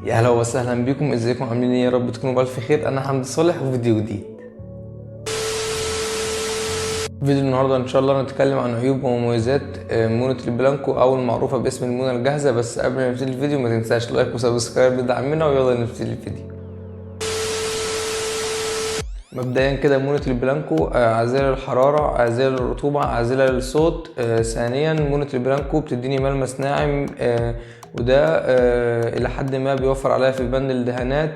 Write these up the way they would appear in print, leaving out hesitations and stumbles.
يا اهلا وسهلا بكم، ازيكم عاملين ايه؟ يا رب تكونوا بالف خير. انا حمدي صالح وفيديو جديد. فيديو النهارده ان شاء الله نتكلم عن عيوب ومميزات مونة البلانكو او المعروفة باسم المونة الجاهزة. بس قبل ما نبتدي الفيديو ما تنساش like و subscribe لدعمنا، ويلا نبتدي الفيديو. مبدئيا كده مونة البلانكو عازلة للحرارة، عازلة للرطوبة، عازلة للصوت. ثانيا مونة البلانكو بتديني ملمس ناعم، وده إلى حد ما بيوفر عليها في بند الدهانات.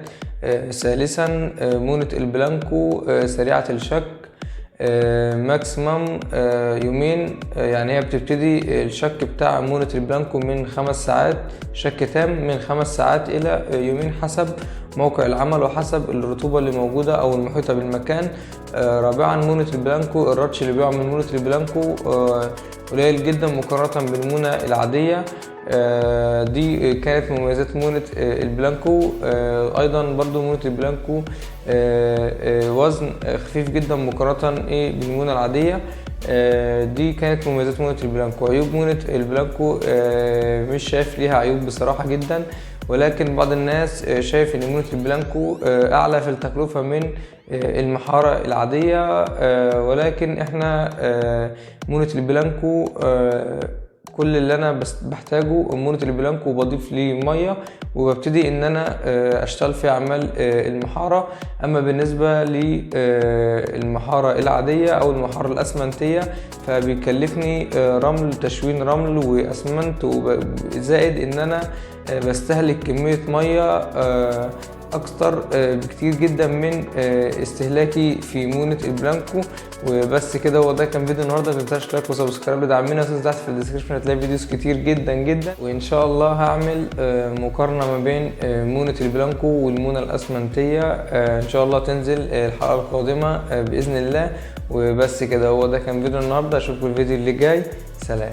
ثالثا مونة البلانكو سريعة الشك، maximum يومين. يعني هي بتبتدي الشك بتاع مونة البلانكو من 5 ساعات، شك تام من 5 ساعات إلى يومين حسب موقع العمل وحسب الرطوبة اللي موجودة أو المحيطة بالمكان. رابعا مونة البلانكو الراتش اللي بيقع من مونة البلانكو قليل جدا مقارنة بالمونة العادية. دي كانت مميزات مونة البلانكو. أيضا برضو مونة البلانكو وزن خفيف جدا مقارنة بالمونة العادية. دي كانت مميزات مونة البلانكو. عيوب مونة البلانكو مش شايف ليها عيوب بصراحة جدا، ولكن بعض الناس شايف ان مونة البلانكو اعلى في التكلفة من المحارة العادية. ولكن احنا مونة البلانكو كل اللي انا بس بحتاجه مونة البلانكو، وبضيف ليه مية وببتدي ان انا اشتغل في اعمال المحارة. اما بالنسبة للمحارة العادية او المحارة الاسمنتية فبيكلفني رمل، تشوين رمل واسمنت، زائد ان انا بستهلك كمية مية اكتر بكتير جدا من استهلاكي في مونة البلانكو. وبس كده، هو ده كان فيديو النهارده. ما تنساش like و subscribe لدعمنا، وتنزل تحت في ال description هتلاقي videos كتير جدا جدا. وان شاء الله هعمل مقارنة ما بين مونة البلانكو والمونة الاسمنتية، ان شاء الله تنزل الحلقة القادمة باذن الله. وبس كده، هو ده كان فيديو النهارده. اشوفكم الفيديو اللي جاي. سلام.